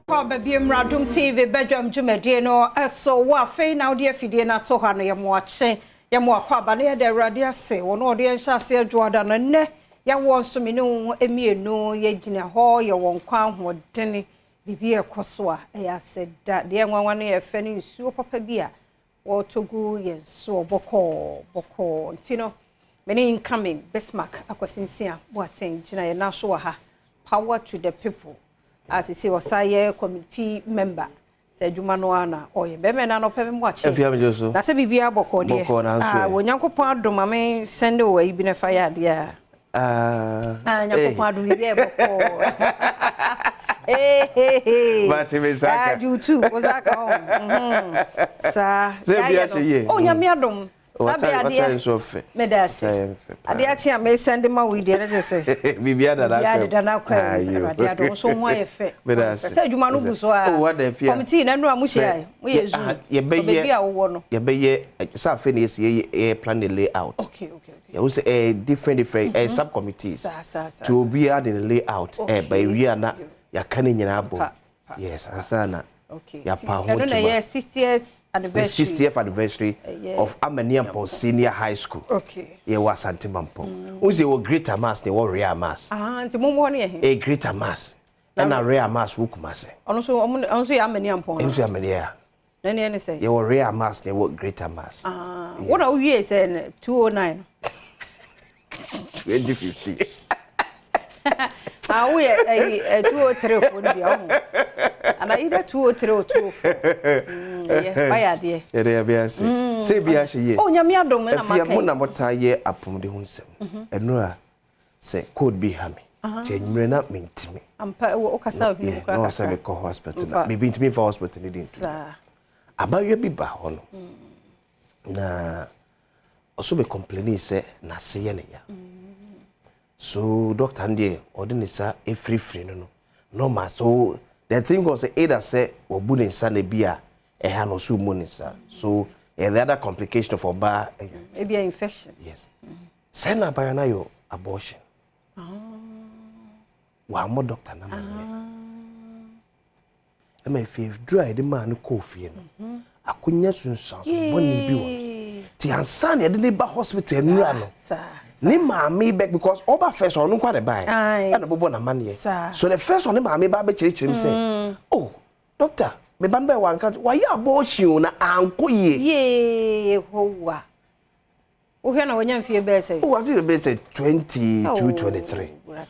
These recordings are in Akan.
Kɔ baabi mmra Adom TV badwam dwumadie no so. Wo afei na wode afidie no ato ha no, yɛ mo akye, yɛ mo akwaaba na yɛda Awurade ase. Wɔn a ɔde yɛn hyɛ aseɛ dwoada no, nnɛ yɛawoɔ nso me ne wo mmienu yɛgyina hɔ, yɛwɔ nkwa ahoɔdene, biribi ɛkɔ so a ɛyɛ aseda. Deɛ nwanwa no yɛ fɛ ne nsuo papa bi a wɔtɔ gu yɛn soɔ bɔkɔɔ bɔkɔɔ. Nti no, me ne incoming Bismarck Akwasi Nsia Boateng gyina yɛn nan so wɔ ha. Power to the people. A sisi ɔsan yɛ committee member. Sɛ adwuma no ara na ɔyɛ. Bɛrima na anɔpɛ me mu akye. Afia me so. Na sɛ biribiara bɔkɔɔ deɛ. Bɔkɔɔ na nso. Ah, wɔ Nyankopɔn adom a me send wo ayi bi na fa yɛ adeɛ a. Ah. Ah, Nyankopɔn adom biribiara bɔkɔɔ. Hey, hey, hey. Mate me saka. Ah, you too. Osaka oh. Mhm. Saa. Sɛ bia hyɛ yie. Oh, Nyame adom. Saa bɛ adeɛ. Nso fɛ. Meda ase. Adeɛ akye a me send ma wo deɛ ne kyerɛ sɛ. Biribiara da n'akwan. Biribiara deda n'akwan. Awurade adom nso ho ayɛ fɛ. Meda ase. Sɛ adwuma no gu so a. Oh, wada afia. Committee na nnura mo hyia. Mo yɛ zoom. Yɛbɛyɛ. Baabi a wowɔ no. Yɛbɛyɛ sɛ afei na yɛsi yɛ plan the layout. Okay. Yɛhu sɛ ɛyɛ different different ɛyɛ sub committees. Saa. To obiara de ne layout ɛɛba ewie a na yɛaka ne nyinaa bɔ. Yes, ansa na yɛapa ho ntoma. Ɛno na ɛyɛ 60th anniversary. The 60th anniversary of Amaniampong Senior High School. Okay. Yɛwɔ Asante Mampong. Wo sɛ yɛwɔ Greater Mass na yɛwɔ Real Mass. Ah, nti mo wɔ ne yɛ he? Ɛyɛ Greater Mass. Ɛna Real Mass wɔ Kumasi. Ɔno nso ɔmo ɔno nso yɛ Amaniampong. Ɛno nso yɛ Amania. Na ne ne sɛ? Yɛwɔ Real Mass na yɛwɔ Greater Mass. Ah, wo na wowie sɛ 209 no. 2015. Ah, wo yɛ ɛyi 203 fo no bi ɔho. Ana either 203 or 204. Yɛ wayɛ adeɛ. Yɛde yɛ bi ase. Sɛ bi ahyɛ yie. Oh, Nyame adom na maka. Afia mo na motaa yɛ apɔmuden ho nsɛm. Ɛno a sɛ code bi ha me. Nti anwummerɛ na mentimi. Ampa wo kasa wo hwene mu kora kakra. Na ɔsɛ mekɔ hospital na biribi ntimi mfa hospital ne di ntu. Saa. Abayewa bi ba hɔ no. Na ɔso bɛ complain sɛ n'ase yɛ ne ya. So doctor no deɛ ɔde ne nsa efirifiri no no normal. So the thing was either sɛ wabu ne nsa na bi a ɛha no so mu ne nsa. So the other complication of ɔbaa. Ebi a infection. Yes. Sɛ na abayewa no ayɛ abortion. Wammɔ doctor na ma nyɛ. Ɛma efie duro a yɛde maa no kɔɔ fie no. Akonya sunsunso bɔne bi wɔ no. Ti ansa na yɛde ne ba hospital nnura no. Ne maame bɛ because ɔba first ɔno nkwa ne ba yɛ. Ɛna bɔbɔ n'amanneɛ. So the first one ne maame ba bɛkyerɛkyerɛ mu sɛ, oh doctor, me ba no bɛyɛ wanka wayɛ abortion o na ankɔ yie. Yee Yehowa. Wohwɛ na wanya mfie bɛyɛ sɛ? Oh, ati bɛyɛ sɛ 22, 23.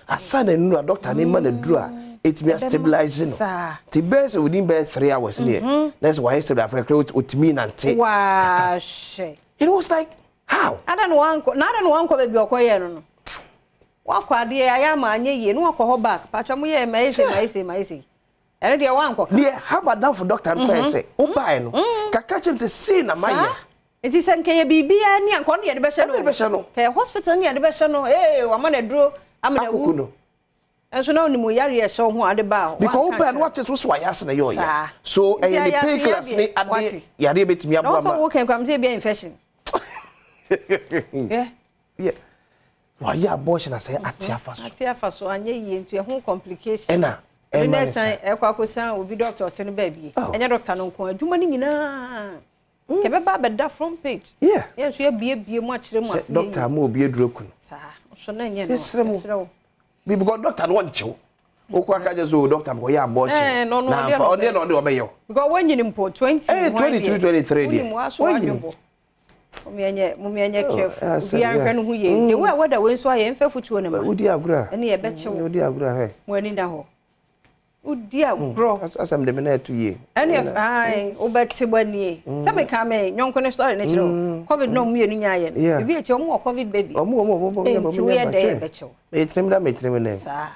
Asa na nnura doctor ne ma na duru a etumi stabilize no. Ti bɛyɛ sɛ within bɛyɛ 3 hours ne yɛ. Na sɛ wayɛ stabilize afɛ kra otumi nante. Wahwɛ. It was like how? Ada no wankɔ, na ada no wankɔ baabi ɔkɔ yɛ no no. Wakɔ adeɛ ayɛ ama anyɛ yie na wakɔ hɔ back. Patwa mo yɛ ma ese ma ese ma ese. Ɛno deɛ wankɔ ka. Deɛ haba danfo doctor no kɔɛ sɛ wobae no kaka kyerɛ m sɛ sei na mayɛ. Nti sɛ nkɛyɛ biribiara ni anka ɔno yɛde bɛhyɛ no. Ɛno bɛhyɛ no. Kɛyɛ hospital ni yɛde bɛhyɛ no. Ee wama no aduro ama na wu. No. Nso na onim yare ɛhyɛ wo ho ade ba. Because wobae no wakyɛ so so wayɛ ase na ɛyɛ ɔyɛ. So ɛyɛ ne pain killers ne ade yare bɛtumi aboa ma. Na wɔn sɛ wo kɛn kura mi sɛ ebi yɛ infection. Yeah. Yeah. Wayɛ abortion asɛ ate afa so. Ate afa so anyɛ yie nti ɛho complication. Ɛna ɛma ne sa. Ɛkɔ akɔsan obi doctor ɔte no baabi. Ɛnyɛ doctor no nko adwuma no nyinaa. Kɛbɛba abɛda front page. Yeah. Yɛn nso yɛbiebie mu akyerɛ mu ase. Sɛ doctor mu obi aduro kunu. Saa ɔso na nyɛ no. Yɛsrɛ mu. Bi because doctor no wɔnkyɛw. Okɔ aka kyerɛ sɛ o doctor mekɔ yɛ abortion. Na nfa ɔdeɛ na ɔde ɔbɛyɛ o. Because wɔnyini mpo 20. 22 23 deɛ. Wɔnyini waso adwene Mumienye mumienye careful. Obi anhwɛ no ho yie. The way whether we nso ayɛ mfa futuo ne ma. Wodi agorɔ a. Ɛne yɛbɛkyew. Wodi agorɔ a hwɛ. Mo ani da hɔ. Wodi agorɔ. Asɛm de me na ɛto yie. Ɛne ae wobɛte w'anie. Sɛ meka me nyɔnko ne story ne kyerɛ wo. Covid na ɔmo mmienu nyaayɛ no. Bibi akyi ɔmo wɔ Covid baby. Ɔmo Nti woyɛ dɛ yɛbɛkyew. Metirim da metirim nɛ. Saa.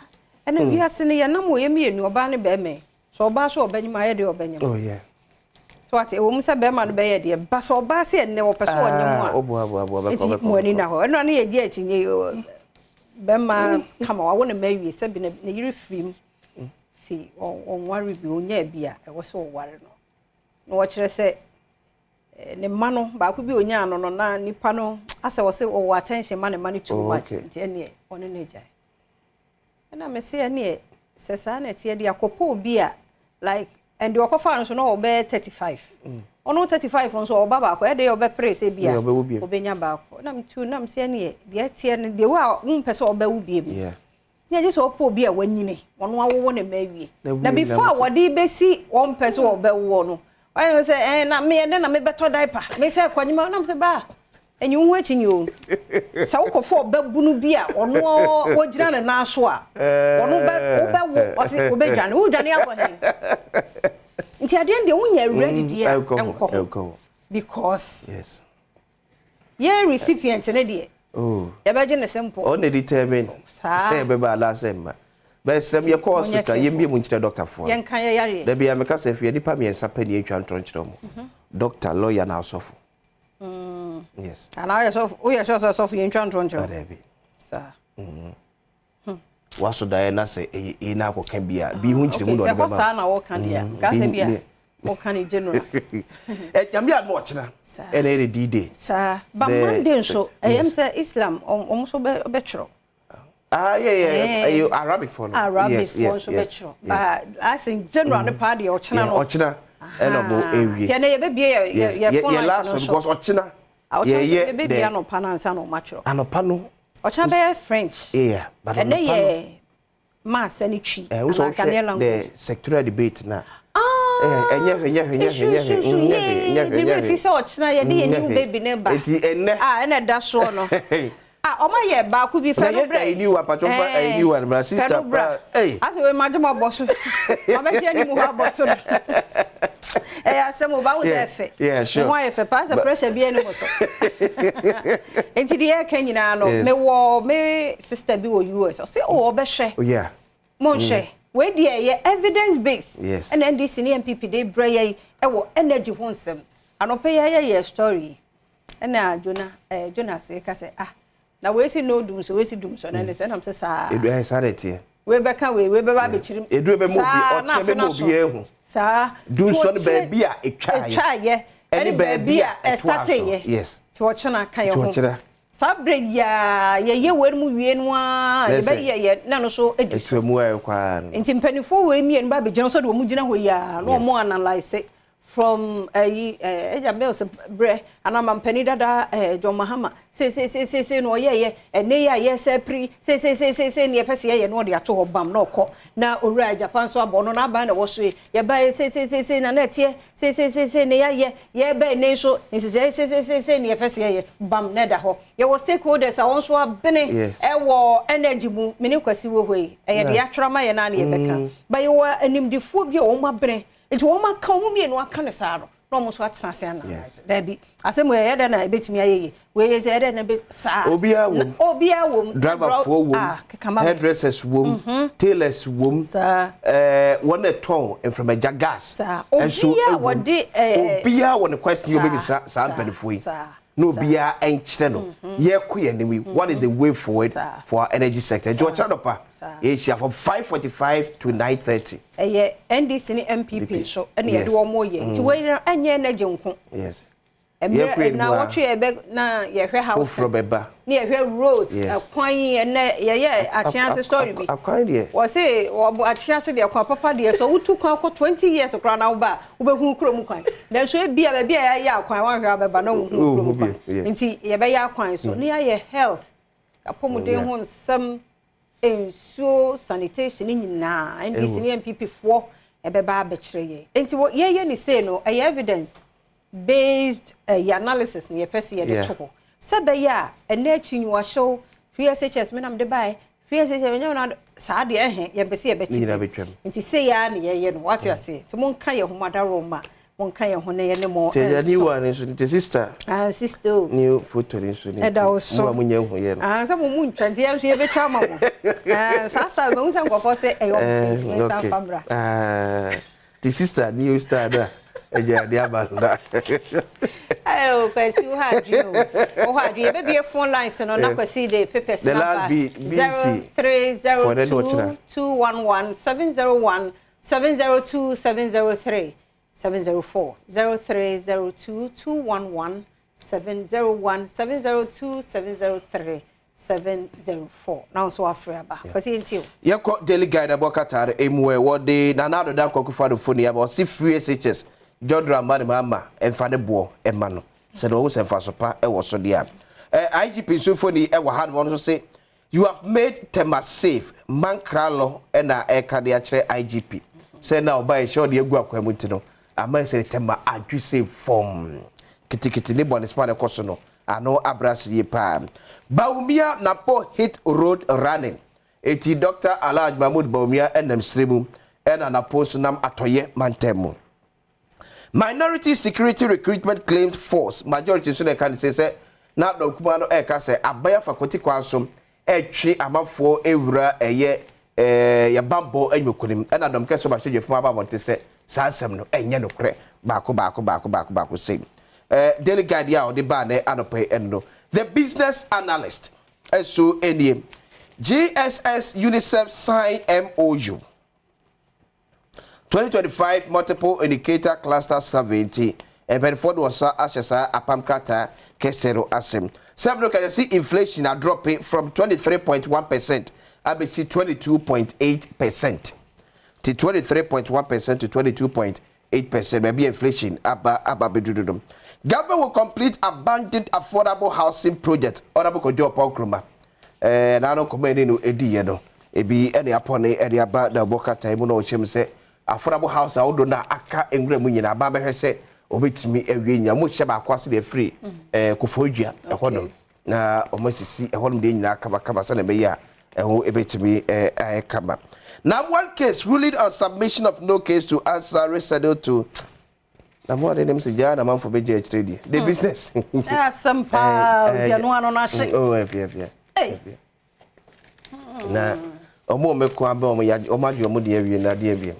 Ɛna wiase no yɛnam wɔ yɛ mmienu ɔbaa ne bɛrima. So ɔbaa so ɔbɛnyim ayɛ deɛ ɔbɛnyim. Oh yeah. So ate ɛwɔ mu sɛ bɛrima no bɛyɛ deɛ ba sɛ ɔbaa sɛ ɛnnɛ wɔpɛ sɛ ɔnyɛ mu a. Ɔboa Nti mo ani na hɔ. Ɛno ano yɛ di akyi nye bɛrima kama wawo ne ma awie sɛ bi ne yere firi mu. Nti ɔnware bi ɔnya bi a ɛwɔ sɛ ɔware no. Na wɔkyerɛ sɛ ne mma no baako bi ɔnya no no na nipa no asɛ wɔ sɛ ɔwɔ attention ma ne mma no too much. Nti ɛneɛ ɔne no agyae. Ɛna me se ɛneɛ sɛ saa na ɛteɛ deɛ akɔpɔ obi a. Like and deɛ ɔkɔfaa no so na ɔbɛyɛ 35. Ɔno 35 nso ɔba baako, ɛdeɛ ɔbɛpere sɛ bi a ɔbɛnya baako. Na metu na mesɛ neɛ deɛ ɛteɛ no deɛ wo a wompɛ sɛ ɔbɛwo biem. Ne agye sɛ ɔpɛ obi a wanyini, ɔno awowo ne mma awie. Na before a wɔde bɛsi wɔmpɛ sɛ ɔbɛwoɔ no, ɔyɛ sɛ ɛn na meyɛ dɛ na mebɛtɔ diaper. Me sɛ kɔnyima na mesɛ bra ɛnyi wo ho akyi nyi o. Sɛ wokɔfa ɔbɛbunu bi a ɔno wɔgyina ne nan so a, ɔno bɛ wobɛwo ɔse wobɛdwane, wodwane akɔ he? Nti adeɛ no deɛ wonyɛ ready deɛ a ɛnkɔ ho because yes. Yɛn recipient no deɛ yɛbɛgye ne simple. Ɔno na determine sɛ ɛbɛba anaasɛ mma. But sɛ yɛkɔ hospital yɛmbie mu nkyerɛ doctor foɔ no. Yɛnka yɛ yareɛ. Da biara meka sɛ afei nnipa mmiɛnsa pɛ na yɛntwa ntorɔ nkyerɛ wɔn. Doctor, lawyer na asɔfo. Yes. Anaa woyɛ sɔfo, woyɛ sure sɛ sɔfo yɛntwa ntorɔ nkyerɛ wo? Daabi. Saa. Waso daeɛ na sɛ ɛyɛ A na akɔka bi a, bi ho nkyerɛmu na ɔde bɛma. Sɛ hɔ saa na wɔka deɛ a, nka sɛ bi a wɔka ne general. Nyame adom ɔkyena ɛna ɛyɛ D-Day. Saa, but Monday nso ɛyɛ m sɛ Islam wɔn nso bɛtwerɛ. Ah, yeah, yeah, ɛyɛ Arabic for no. Arabic for nso bɛtwerɛ. But as in general ne paa deɛ ɔkyena no. Ɔkyena ɛna ɔmo ewie. Tiɛ na yɛbɛbie yɛ phone lines no so. Because ɔkyena yɛyɛ dɛ. Yɛbɛbie anɔpa no ansa na ɔmo atwerɛ. Anɔpa no. Ɔkyena bɛyɛ French. Yeah, but ɛnɛ yɛ Maths ne Twi. Eh, wosɛ wohwɛ the sectorial debate na. Ɛnyɛ hwɛ, nyɛ hwɛ, nyɛ hwɛ, nyɛ hwɛ, nyɛ hwɛ, nyɛ hwɛ, nyɛ hwɛ. Fi sɛ ɔkyena yɛde yɛ new baby ne ba. Eti ɛnɛ. Ah, ɛna ɛda soɔ no. Ah, ɔma yɛ baako bi fɛ no brɛ. Ɛyɛ new one, patro fa ɛyɛ new one, bra sister pra. Ɛy. Asɛ wei ma gye mo abɔ so. Ma bɛhwɛ anim hɔ abɔ so no. Ɛyɛ asɛm o, ba wo sɛ ɛfɛ. Yeah, sure. Mo ho ayɛ fɛ paa sɛ pressure bi anim so. Nti deɛ yɛka nyinaa no, mewɔ me sister bi wɔ US. Ɔsɛ o ɔbɛhwɛ. Oh yeah. Monhwɛ. Wei deɛ ɛyɛ evidence based. Yes. Ɛna NDC ne NPP de brɛ yɛn ɛwɔ energy ho nsɛm. Anɔpɛ yi ayɛ yɛ story. Ɛna Jonah Jonas ka sɛ ah na wei si no dum so wei si dum so na ne sɛ ɛnam sɛ saa. Edu ayɛ saa na ɛteɛ. Wei bɛka wei wei bɛba abɛkyiri mu. Edu bɛma obi ɔkyerɛ bɛma obi ehu. Saa. Dum so no baabi a etwaeɛ. Etwaeɛ ɛne baabi a ɛstarteeɛ. Yes. Ti ɔkyena ka yɛ ho. Ti ɔkyena. Saa berɛ yi a yɛyɛ wei mu wie no ara yɛbɛyɛ yɛ na no so edi so. Etu mu ayɛ kwaa no. Nti mpanimfoɔ wei mmienu ba abɛgyina sɛ deɛ wɔn gyina hɔ yi ara na wɔn analyse from ɛyi ɛgya Mills brɛ anaa mampanin dada John Mahama seeseeseesei na ɔyɛɛyɛ ɛnɛ yi a yɛsɛ piri seeseeseesei na yɛpɛ sɛ yɛyɛ na ɔde ato hɔ bam na ɔkɔ na owura Agyapa nso abɔ no n'aban na ɛwɔ so yi yɛba yɛ seeseeseesei na na ɛteɛ seeseeseesei na yɛayɛ yɛba ɛnɛ nso nhyehyɛe seeseeseesei na yɛpɛ sɛ yɛyɛ bam na ɛda hɔ yɛwɔ stakeholders a wɔn nso abene ɛwɔ energy mu mene Kwasi wɔ hɔ yi ɛyɛ deɛ yɛatwerɛ ama yɛn na na yɛbɛka ba yɛwɔ animdefoɔ bi a wɔn abene nti wɔn aka wɔn mmienu aka ne saa no na wɔn nso atena ase analyse daabi asɛm wɔ yɛ dɛ na ebetumi ayɛ yie wei yɛ sɛ yɛ dɛ na ebe saa obiara wɔ obiara wɔ mu driverfoɔ wɔ mu hairdressers wɔ mu tailors wɔ mu wɔn a ɛtɔn mframagya gas nso wɔ mu obiara wɔ ne question yɛ obebisa saa mpanimfoɔ yi na obiara nkyerɛ no yɛkɔ yɛn anim yi what is the way forward for our energy sector nti ɔkyerɛ dɔpa yɛhyia from 5:45 to 9:30. Ɛyɛ NDC ne NPP nso ɛna yɛde wɔn yɛ nti wei no ɛnyɛ energy nko. Yes. Mmerɛ na wɔtwe yɛ bɛ na yɛhwɛ house. Foforɔ bɛba. Ne yɛhwɛ roads ɛkwan yi ɛnɛ yɛyɛ akyease story bi. Akwan deɛ. Wɔse wɔbɔ akyease deɛ kwan papa deɛ sɛ wotu kwan kɔ 20 years koraa na woba a wobɛhu kurom kwan. Nanso ebia baabi a yɛayɛ akwan woanhwɛ a wobɛba na wonhu kurom kwan. Nti yɛbɛyɛ akwan so ne yɛayɛ health apɔmuden ho nsɛm nsuo sanitation ne nyinaa NDC ne NPP foɔ ɛbɛba abɛkyerɛ yɛn. Nti yɛyɛ ne sei no ɛyɛ evidence based ɛyɛ analysis ne yɛpɛ sɛ yɛde to hɔ sɛ bɛyɛ a ɛnɛ akyi nyiwahyɛw free SHS me nam de baeɛ free SHS me nam saa deɛ ɛhɛ yɛmpɛ sɛ yɛbɛte nti sei ara ne yɛyɛ no wate aseɛ nti monka yɛn ho madaworo ma monka yɛn ho na yɛne mo nso new one nso nti sister ah sister o new photo nso nti ɛda wo so mo a monyɛ hu yɛ no ah sɛ mo mu ntwa nti yɛn nso yɛbɛtwa ama mo ah saa style mahu sɛ nkurɔfoɔ sɛ ɛyɛ ɔmo fɛ nti mensa mfa mmra ah ti sister new star da ɛgye ade aba no da. Ayo Kwasi wo ha adwene o. Wo ha adwene yɛbɛbie phone lines no na Kwasi de papers The na last ba. B, BC. For the no 0302 211 701 702 703 704 0302 211 701 702 703 704 na wo nso wafrɛ aba. Kwasi, yɛntie o. Yɛkɔ Daily Guide ɛbɔ Qatar emu ɛ, wɔde Nana Addo Dankwa Akufo-Addo foni aba. Ɔsi free SHS, John Dramani Mahama ɛmfa ne boɔ ɛma no sɛdeɛ ɔwɔ sɛ mfaso pa ɛwɔ so deɛ a IGP nso foni ɛwɔ ha no. Wɔn nso sɛ "You have made Tema safe." Mankralo ɛna ɛka de akyerɛ IGP sɛ na ɔba ɛhyɛ ɔde egu akwan mu nti no ama sɛ Tema adwi safe fam kitikiti ne bɔne spa ne kɔ so no ano abrase yie paa. Bawumia Napo hit road running. Eti Dr Alhaji Mahmood Bawumia ɛnam sire mu ɛna Napo so nam atɔyɛ mantam mu. Minority security recruitment claims force majority nso na ɛka ne sɛ na dɔnkuma no ɛka sɛ aban afa kɔti kwan so ɛtwe amanfoɔ ewura ɛyɛ yɛbambɔ anwukunim, ɛna dɔm kɛse ɔba hyɛ fam aba abɔnten sɛ saa asɛm no ɛnyɛ nokorɛ baako baako baako baako baako. Sɛ Daily Guide a ɔde baa ne anɔpɛ yi ɛno no, The Business Analyst ɛso ɛnie: GSS UNICEF sign MOU, 2025 Multiple Indicator Cluster Survey. Nti mpanyinfoɔ de wɔsa ahyɛ saa apam krataa kɛseɛ no asɛm sɛm no kɛseɛ si inflation adrop from 23.1% abɛsi 22.8%. Ti 23.1% to 22.8%, baabi inflation aba abɛduru no. Government will complete abandoned affordable housing project. Honourable Kojo Oppong Nkrumah n'ano nkɔmɔ ɛne no edi yɛ no ebi ɛne apɔ ne ɛde aba na ɔbɔ kata mu na ɔkyerɛ mu sɛ affordable house ahodoɔ na aka nwura mu nyinaa aba bɛhwɛ sɛ obetumi awie nyinaa. Mo hyɛ baako ase de afiri Koforidua ɛhɔnom na wɔn asisi ɛhɔnom deɛ nyinaa kamakama sɛdeɛ ɛbɛyɛ a ɛho ebetumi ayɛ kama. Na one case ruling on submission of no case to answer resettled to na mo ade nem sɛ gyaa na manfo bɛgye akyire deɛ, The Business. Asɛm paa ogyia no ano no ahye. Oh, ɛfie ɛfie. Ei. Na ɔmo a ɔmɛko abɛ ɔmo yagye ɔmo adwe ɔmo deɛ awie na adeɛ awie.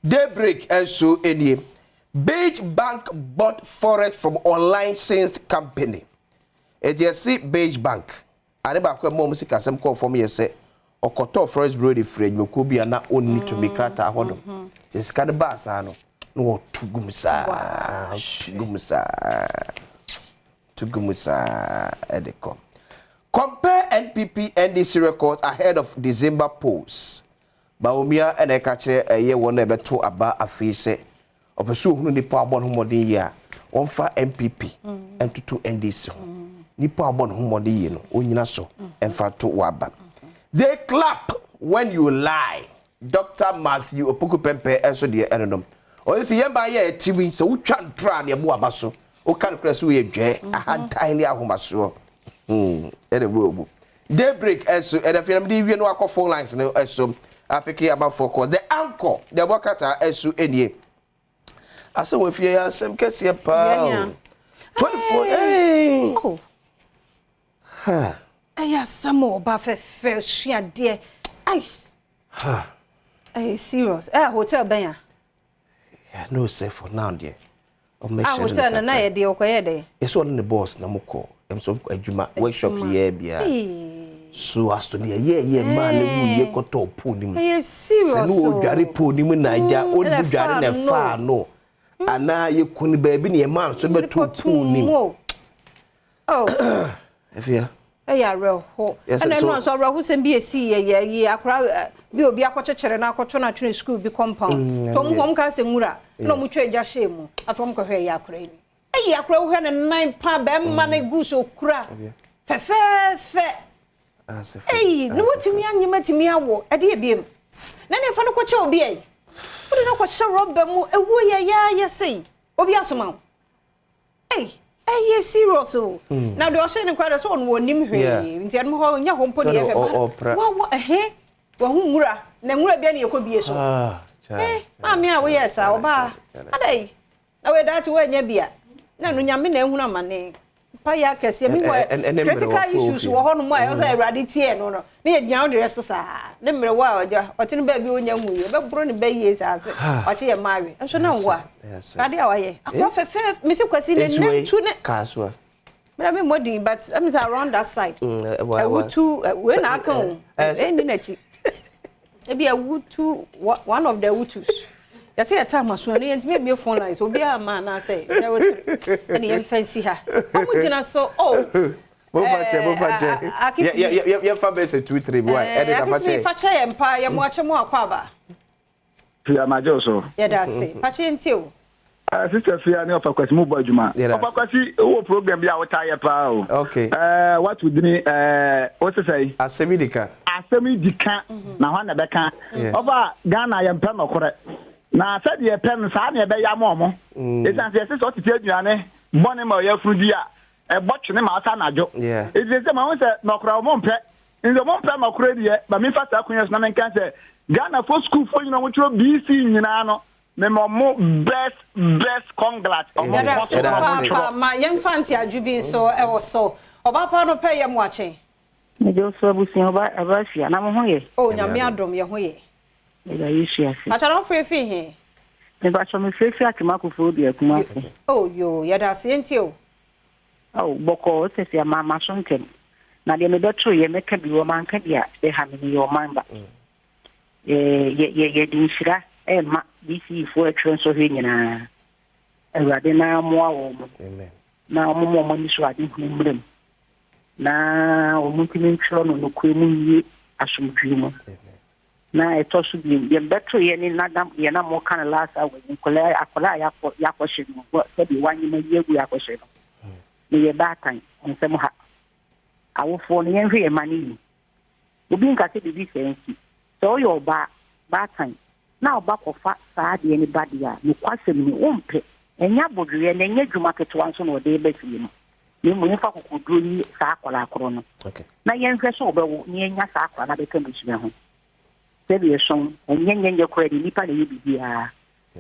Daybreak nso nie: Beige Bank bought forest from unlicensed company. Eti yɛsi Beige Bank ade baako a ɛma ɔmo sika asɛm kɔɔ fam yɛ sɛ ɔkɔtɔɔ forest bureau de firi adwumakuo bi a na ɔnni tumi krataa hɔ nom. Sɛ sika no baa saa no na wɔto gum saa, to gum saa, to gum saa ɛde kɔ. Compare NPP NDC records ahead of December polls. Bawumia ɛna ɛka kyerɛ ɛyɛ wɔn a ɛbɛto aba afei sɛ ɔpɛ sɛ ohunu nipa abɔ ne ho mmɔden yie a wɔmfa NPP ntoto NDC ho. Nipa abɔ ne ho mmɔden yie no onyina so ɛmfa to waba. "They clap when you lie." Dr Matthew Opoku Pɛmpɛ ɛnso deɛ ɛno no ɔyɛ sɛ yɛn ba yɛ ɛtimi sɛ wotwa ntora a deɛ bo aba so woka no kora sɛ woyɛ dwɛ ahantan ne ahomasoɔ ɛna ɛbu obu. Daybreak ɛso ɛna afei na mede wie no akɔ phone lines no ɛso apeke amanfoɔ kɔ. The Anchor deɛ ɛbɔ kata ɛso ɛnie. Asɛm wɔ fie yɛ asɛm kɛseɛ paa o. 24 hey. Oh. Ha. Ɛyɛ asɛm a ɔba fɛfɛ suadeɛ. Ai. Ha. Ɛyɛ serious. Hotel bɛn a? Yeah, no say for now deɛ A hotel no na yɛ deɛ ɔkɔyɛ dɛ. Yɛsɛ ɔne ne boss na mokɔ ɛm sɛ adwuma workshop yɛ bia so as to deɛ yɛyɛ maa ne wu yɛ kɔtɔ pool no mu. Ɛyɛ serious sɛ ne o. Wɔdware pool no mu na agya ɔde ɛna dware na ɛfaa ɛfaa no anaa yɛku no baabi ne yɛmaa no so bɛtɔ pool no mu. Oh. Ɛfia. Ɛyɛ awerɛho. Yes, ɛna ɛno nso awerɛhosɛm bi esi yɛ akora bi obi akɔkyekyere na akɔto no atwene school bi compound. Nti ɔmo ka sɛ nwura na ɔmo twa agya hyɛ mu. Afei ɔmo kɔhwɛ ɛyɛ akora yi. Ɛyɛ akora wohwɛ ne nan pa bɛrima ne gu so kura fɛfɛɛfɛ. Ɛyi ne wotumi anyem atumi awo ɛde yɛ biem. Na ne fa no kɔkyɛ obi ayi. Wode no kɔhyɛ rɔba mu ewuo yɛ yɛ sei. Obi asoma wo. Ɛyi ɛyɛ serious o. Na deɛ ɔhyɛ ne koraa deɛ sɛ ɔno wɔnim hwee. Nti ɛno hɔ nyɛ hɔ mpo ne Sɛ yɛhwɛ ɔno ɔpra. Wa ɛhe wahu nwura na nwura bia ne yɛkɔ bie so. Maame a woyɛ saa ɔbaa adai na wɔyɛ daakye woanya bi a na no Nyame na ehunu amane mpa yɛ akɛseɛ mi wɔ Ɛne critical mmerɛwafoɔ issues fie. Wɔ hɔnom a ɛwɔ sɛ Awurade tie no ne yɛ gyina wo deɛ so saa ne mmerɛwa a ɔgya ɔte no baabi a ɔnya hu yɛ bɛboro ne bɛyie saa sɛ ɔkye yɛ maawe nso na nwoa Awurade a wayɛ akora fɛfɛ mesi Kwasi ne nantu ne Kasoa. Mena me mmɔ but ɛmi sɛ around that side. Ɛwɔ- Ɛwutu wei na aka o. Ɛnni n'akyi ebi Ɛwutu, one of the Ɛwutus yɛsɛ yɛ time aso ɛno yɛntumi ebie phone lines obiara ma anaasɛ 03 ɛne yɛmfa nsi ha. Ɔmo gyina so oh. Momfa kyɛ, momfa kyɛ. Akisi. Yɛmfa bɛyɛ sɛ 2 3 bi why? Ɛde na fa Akisi kyɛ. Fa kyɛ yɛn pa, yɛ mo akyɛ mo akɔ aba. Fia, magye wo so. Yɛda ase. Pa kyɛ yɛntie o. Sister Fia ne Ɔfa Kwasi, mobɔ adwuma. Yɛda Ɔfa ase. Kwasi, wowɔ program bi a wotaa yɛ paa o. Okay. Wato dini, wo sesɛe? Asɛm yi di ka. Asɛm yi di ka, na hwan na ɛbɛka? Ɔfa, Ghana yɛmpɛ nɔkorɛ. Na sɛdeɛ yɛpɛ no, saa na yɛbɛyɛ ama ɔmo. Ɛsiane sɛ yɛse sɛ ɔtete aduane bɔne ma ɔyafunu di a, ɛbɔ twene ma ɔsa anadwo. Enti seesei mahu sɛ nɔkorɛ ɔmo mpɛ. Nti ɔmo mpɛ nɔkorɛ deɛ, ma memfa saa kwan yi so na menka sɛ Ghanafoɔ sukuufoɔ nyinaa ɔmo twerɛ BC nyinaa no, mema ɔmo best best congrats. Ɔmo Yɛda nkɔ ase so na ɔmo papaapa. ntwerɛ. Ma yɛmfa nteadwo bi nso wɔ so. Ɔbaa pa no pɛ yɛ moakye. Mede wo so abusua ɔba aba afia na mo ho yɛ? Oh Nyame adom yɛ ho yɛ. Yɛda Yesu ase. Pakyɛ na wofrɛ fii he? Mepakyɛ mefrɛ fi Atwom Akufo Odua Kumasi. Oh yoo yɛda ase yɛntie o. Oh bɔkɔɔ sɛ fia ma maso ntɛm na deɛ mebɛto yɛ mɛka bi wɔ manka bi a bɛha me meyɛ ɔman ba yɛ yɛ yɛde nhyira ɛma BCE foɔ ɛtwerɛ nsɔhwɛ nyinaa Awurade na mmoa wɔn mo na wɔn mo wɔn ani so ade hunu mmerɛ mu na wɔn ntumi ntwerɛ no nokorɛ mu nwie asomdwoe mu. Na ɛtɔ so bio, deɛ mebɛto yɛ ne nada deɛ na moka no last hour yi, nkwadaa akwadaa a yɛakɔ yɛakɔhye no, sɛdeɛ wanyem ayi agu yɛakɔhye no. Meyɛ baatan, nsɛm ha. Awofoɔ no, yɛnhwɛ yɛn mma no yie. Obi nka sɛ biribi sɛɛ nti, sɛ woyɛ ɔbaa, baatan, na ɔba kɔfa saa adeɛ no ba deɛ a, nokwasɛm ni, wompɛ. Ɛnyɛ abodwoeɛ na ɛnyɛ adwuma ketewa nso na ɔde reba fie no, na mmom yɛmfa akokoɔduro nyi saa akwadaa korɔ no, na yɛnhwɛ sɛ ɔbɛwo na yɛanya saa akwadaa no abɛka abusua ho. Sɛdeɛ ɛsõ, ɛnyɛ nyɛnyɛ koraa deɛ, nnipa na ɛyɛ biribiara.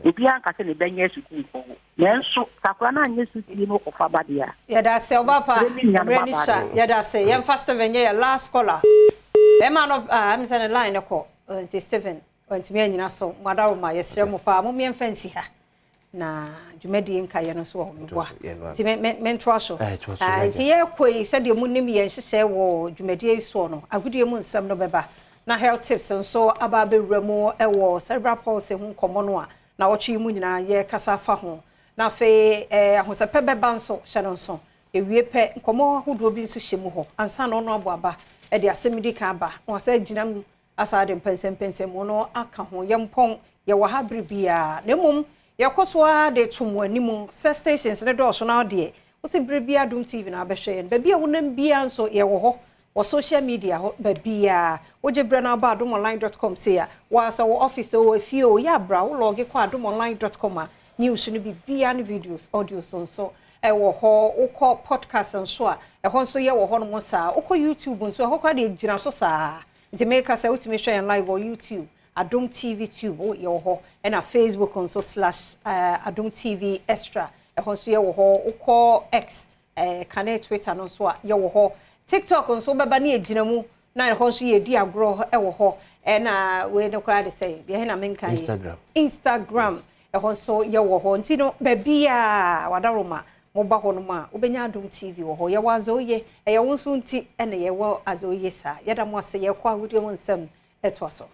Obiara nka sɛ ne ba nyɛɛ sukuu nkɔwo. Nanso, sɛ akwadaa no anyɛ sotie na ɔkɔfa ba deɛ a, Yɛda ase ɔba pa, ɛberɛ ne nua no mmerɛ ni ba sua, baa deɛ. yɛda ase. Yɛmfa Stephen nyɛ yɛ last caller. Bɛrima no, ah, ɛmi sɛ ne line no kɔ, nti Stephen wantumi anyina so. Mo adaworoma, yɛsrɛ mo paa, mo mmiɛmfa nsi ha. Na dwumadie nkaeɛ no nso wɔ hɔ, meboa. Nti me, me, mentoa so. Ah, nti yɛrekɔ yi, sɛdeɛ monim yɛn nhyehyɛe wɔ dwumadie yi soɔ no, agodie mu nsɛm no bɛba. Na health tips nso aba abɛwura mu wɔ cerebral palsy ho nkɔmmɔ no a na wɔtwe yi mu nyinaa yɛrekasa afa ho. Na afei eh, ahosɛpɛ bɛba nso, hyɛ no nso. Ewie pɛ, nkɔmmɔ ahodoɔ bi nso hyɛ mu hɔ ansa na ɔno abɔ aba de asɛm di kan aba na wasan agyina mu asan de mpɛnsɛmpɛnsɛmu no aka ho. Yɛmpɔn, yɛwɔ ha bere biara. Na mmom yɛkɔ so ara de to mo anim sɛ stations no dɔɔso na deɛ wose bere biara Adom TV na abɛhwɛ yɛn. Baabi a wonam biara nso yɛwɔ hɔ wɔ social media hɔ baabiara. Wogye berɛ na woba adomonline dot com sei a, wo ara sɛ wɔ office o, efie o, yɛ abra wo lɔge kɔ adomonline dot com a, news no biribiara ne videos, audios nso ɛwɔ hɔ. Wokɔ podcast nso a, ɛhɔ nso yɛwɔ hɔnom saa. Wokɔ YouTube nso, ɛhɔ koraa deɛ gyina so saa. Nti meka sɛ wotumi hwɛ yɛn live wɔ YouTube, Adom TV Tube yɛwɔ hɔ, ɛna Facebook nso slash Adom TV Extra, ɛhɔ nso yɛwɔ hɔ. Wokɔ X, kane Twitter no nso a yɛwɔ hɔ. TikTok nso wobɛba ne yɛgyina mu na ɛhɔ nso yɛdi agorɔ ɛwɔ hɔ. Ɛna wei no koraa de sɛ deɛ na menka yi. Instagram. Instagram. Yes. Ɛhɔ nso yɛwɔ hɔ. Nti no baabiaa wadaroma moba hɔ nom a wobɛnya Adom TV wɔ hɔ. Yɛwɔ Azoye, ɛyɛ wo nso nti ɛna yɛwɔ Azoye saa. Yɛda mo ase, yɛkɔ agodie ho nsɛm ɛtoa so.